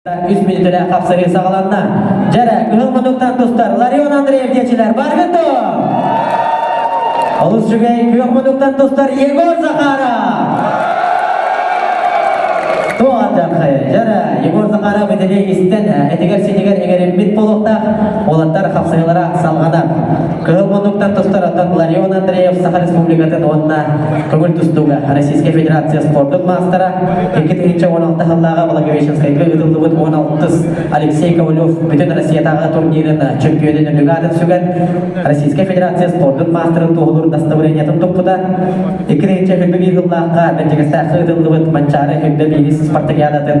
Үс мүнүүтэлээх хапсыһыы саҕаланна. Дьэрэ, кыһыл муннуктан тустар Ларион Андреев диэчилэр баргын дуо? Олус үчүгэй күөх муннуктан тустар Егор Захаров! Туох алдьархай, дьэрэ, Егор Захаров итини истэн, этигэр-синигэр иҥэриммит буолуохтаах, уолаттар хапсыһыылара салҕанар. Кыһыл муннуктан тустар оттон Ларион Андреев Саха Республикатын уонна көҥүл тустууга Российскай Федерация спордун маастара, 2016 сыллааҕы Благовещенскайга ыытыллыбыт 16 Алексей Ковалев бүтүн Россиятааҕы турнирын чөмпүйүөнүн үрдүк аатын сүгэн Российскай Федерация спордун маастарын туоһулуур дастабырыанньатын туппута. 2021 сыллаахха Бэрдьигэстээххэ ыытыллыбыт Манчаары Хүббэ биирис спартакиадатын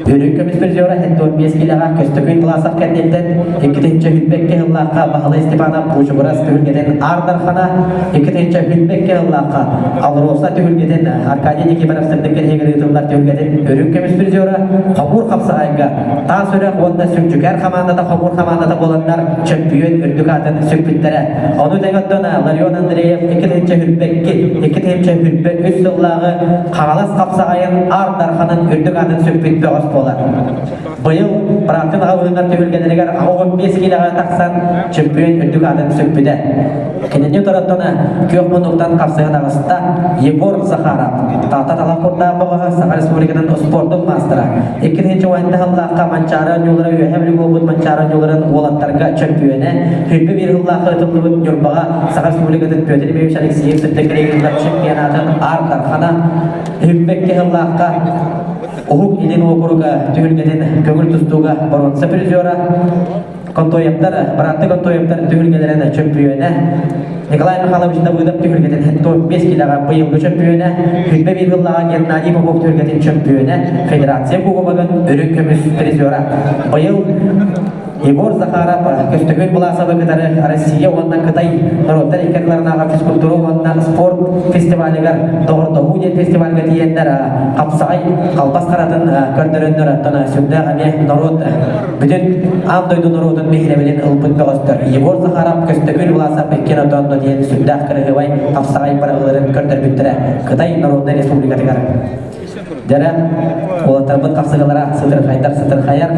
Үрүҥ көмүс призера 75 киилэҕэ Көстөкүүн Власов кэнниттэн 2022 сыллаахха Баһылай Степанов Буучугурас түһүлгэтин Аар Дархана, 2022 сыллаахха Алроса түһүлгэтин Аркадий Никифоров сырдык кэриһигэр ыытыллар түһүлгэтин Үрүҥ көмүс призера Хомуур хапсаҕайга Таас Үрэх уонна Сүлдьүкээр хамаандата Хомуур хамаандата буоланнар чөмпүйүөн үрдүк аатын сүкпүттэрэ. Ону тэҥэ оттон Ларион Андреев 2022 2023 сыллааҕы Хаҥалас хапсаҕайын Аар Дарханын үрдүк аатын сүкпүт бөҕөс буолар. Быйыл бырааттын аҕабыһыннар түһүлгэлэригэр 85 киилэҕэ тахсан чөмпүйүөн үрдүк аатын сүкпүтэ. Кинини утарыттан күөх муннуктан хапсыһан аҕыста Егор Захаров, Таатта талах курдаах бөҕөһө Саха Республикатын спордун маастара. 2010 сыллаахха Манчаары оонньуулара Үөһээ Бүлүү буолбут Манчаары оонньууларын уолаттарга чөмпүйүөнэ, 21 сыллаахха ытыллыбыт Ньурбаҕа Саха Республикатын Петр Ильич Алексеев сырдык кэриэһигэр чемпионатын Аар Дархана, 22 сыллаахха Уһук Илин уокуруга түһүлгэтин көҥүл тустууга боруонса призера, Контоевтар, бырааттыы Контоевтар түһүлгэлэрин чөмпүйүөнэ, Николай Михайлович Давыдов түһүлгэтин 5 килэҕэ быйылгы чөмпүйүөнэ, 21 сыллааҕы Геннадий Попов түһүлгэтин чөмпүйүөнэ, Федерация Кубогын үрүҥ көмүс призера. Быйыл Егор Захаров Көстөкүүн Быласовы кытары Россия уонна Кытай норуоттар икки ардыларынааҕы физкультура уонна спорт фестивалыгар Доҕордоһуу диэн фестивальга тиийэннэр хапсаҕай халбас харатын көрдөрөннөр оттон сүрдээх эмиэ норуот бүтүн аан дойду норуотун биһирэбилин ылбыт бөҕөстөр Егор Захаров, Көстөкүүн Власов иккиэн отонно диэн сүрдээх кырыһыбай хапсаҕай бырагыларын көрдөрбүттэрэ Кытай Народнай Республикатыгар. Дьэрэ, уолаттарбыт хапсыгылара сытырхайдар сытырхайар.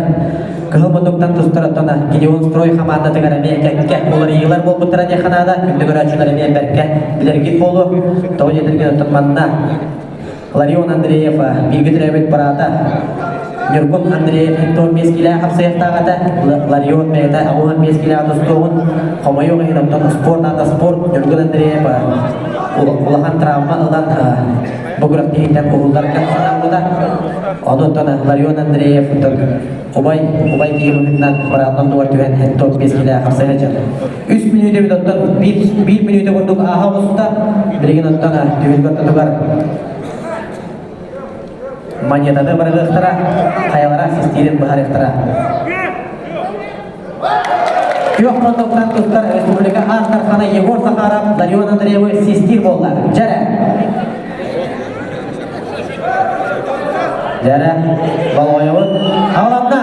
Кыһыл муннуктан тустар оттон Гедеон Строй хамаандатыгар эмиэ кэккэ уларыйыылар буолбуттара диэххэ наада. Күндү көрөөччүлэр эмиэ бэркэ билэргит буолуо. Тоҕо диэтэргин оттон манна Ларион Андреев бииргэ төрөөбүт быраата Ньургун Андреев 75 киилээх хапсыйахтаах этэ. Ларион бэйэтэ 65 киилээх тустуоҕун хомойуох иһин оттон спорт аата спорт Ньургун Андреев улахан травма ылан бу күрэхтэһииттэн уһулларга санаммыта. Онон Ларион Андреев убай убай киһи быһыытынан быраатынан тугар түһэн 75 киилээх хапсыһа дьары. Үс мүнүүтэ оттон биир мүнүүтэ курдук ааһа оҕуста. Билигин оттон түһүлгэ ортотугар монетаны барыгыахтара, хайалара систиирин быһарыахтара. Күөх муннуктан туттар республика Аар Дархана Егор Захаров Ларион Андреевы систиир буолла. Дьэрэ! Дьэрэ, болҕойобут. Хааланна!